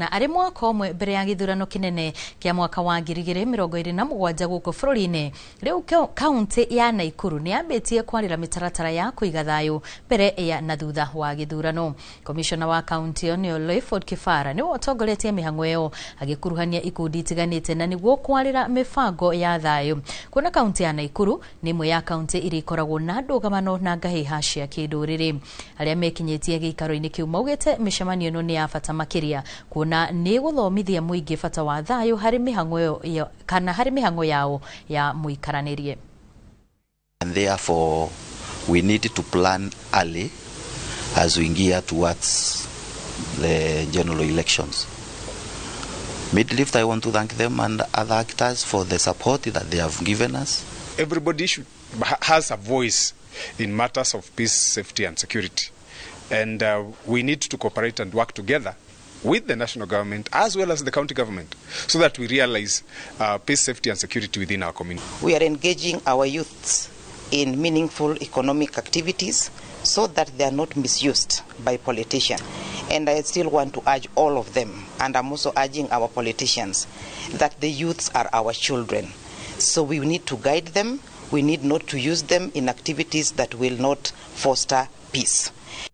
Na arĩ mwaka ũmwe mbere ya gĩthurano kĩnene kĩa mwaka wa 2027 gũkũ bũrũri-inĩ, rĩu kaunti ya Naikuru nĩ yambĩtie kwarĩra mĩtaratara ya kũiga thayũ mbere ya na thutha wa gĩthurano. Komishona wa kaunti ĩyo nĩyo Loyford Kibara nĩwe ũtongoretie mĩhang'o ĩyo, agĩkuruhania ikundi itiganĩte na nĩguo kwarĩra mĩbango ya thayũ. Kuona kaunti ya Naikuru nĩ ĩmwe ya kaunti iria ikoragwo na ndũgamano na ngahĩha cia kĩndũrĩrĩ. Arĩa mekinyĩtie gĩikaro-inĩ kĩu maugĩte mĩcemanio ĩno nĩ ya bata makĩria kuona nĩ gũthomithia mũingĩ bata wa thayũ harĩ mĩhang'o ĩyo kana harĩ mĩhang'o yao ya mũikaranĩrie. And therefore we need to plan early as we gear towards the general elections. Midlift, I want to thank them and other actors for the support that they have given us. Everybody has a voice in matters of peace, safety and security. And we need to cooperate and work together with the national government as well as the county government so that we realize peace, safety and security within our community. We are engaging our youths in meaningful economic activities so that they are not misused by politicians. And I still want to urge all of them, and I'm also urging our politicians, that the youths are our children. So we need to guide them. We need not to use them in activities that will not foster peace.